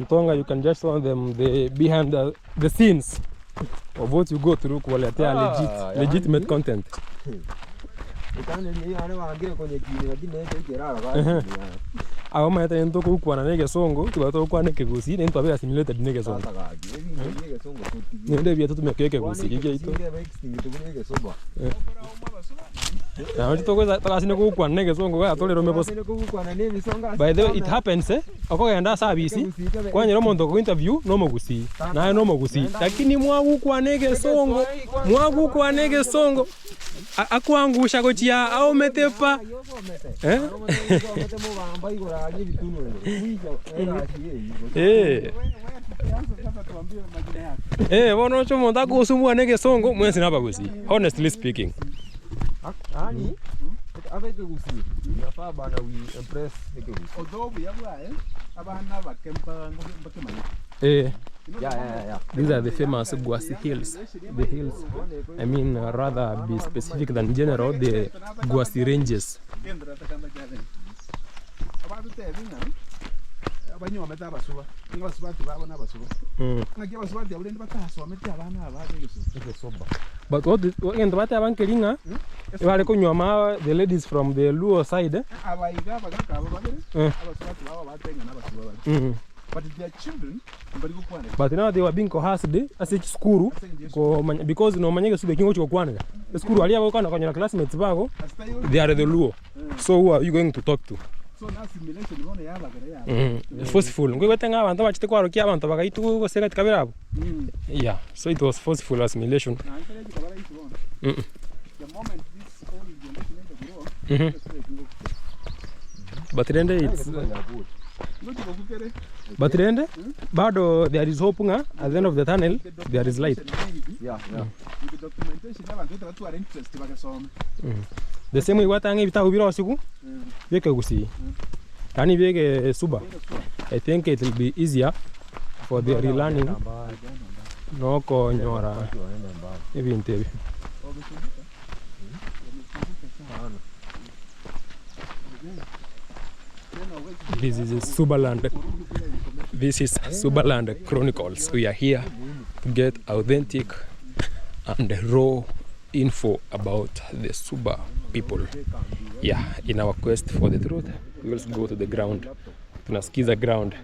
Mtonga, you can just show them the behind the scenes of what you go through kuwaletea legit, Ah, legitimate yani. content. Echannel eyio yane bangire konyekina lakini nere ekerara basi. Aba omanyete nintwe togokwana na egesongo, tibari togokwana ekegusii, naintwe twabire assimilated na egesongo. Sasa gaki, ebinto bia egesongo totige. Naende ebiya totumeke Kwana ekegusii eki giaito. ekegusii ngebe extinct buna egesoba. Nabo titogocha togasina gokwana na egesongo iga torerome bosa. Togasina kogokwana na ebisongo ase By the way it channel. happens eh, okogenda ase abisi, Ekegusii kebe kwanyora omonto okogo interview na omogusii, naye na omogusii, lakini mwagokwana egesongo, mwagokwana egesongo, a- akoangusha gochia aomete pa, eh. Eh. Eh, bono oche omonto akogosumbua na egesongo, mwensi nabagusii, honestly speaking. Eh, these are the famous Gwasi Hills. The hills, I mean, rather be specific than general, the Gwasi Ranges. But what the, egento bateba nkeri ng'a ebare konywa ama the ladies from the Luo side eh. But now they were being coerced ase chisukuru komanya because nomanya egesuba eki ngochi gokwanera. Esukuru aria bagokana okonyora classmates bago they are the Luo. So who are you going to talk to? Forceful. Nkoigwete ng'a abanto bachete kwarokia abanto bagaitwa gose gati kabere abwo. Yeah, so it was forceful assimilation. But rende it's but rende bado there is hope ng'a at the end of the tunnel there is light. The same way gwatang'a ebitabu bire osiku biekegusii yaani biegesuba I think it will be easier for the relearning nokonyora ebinto ebi. This is Subaland. This is Subaland Chronicles. We are here to get authentic and raw info about the Suba people. Yeah, in our quest for the truth, we also go to the ground. Tunasikiza ground.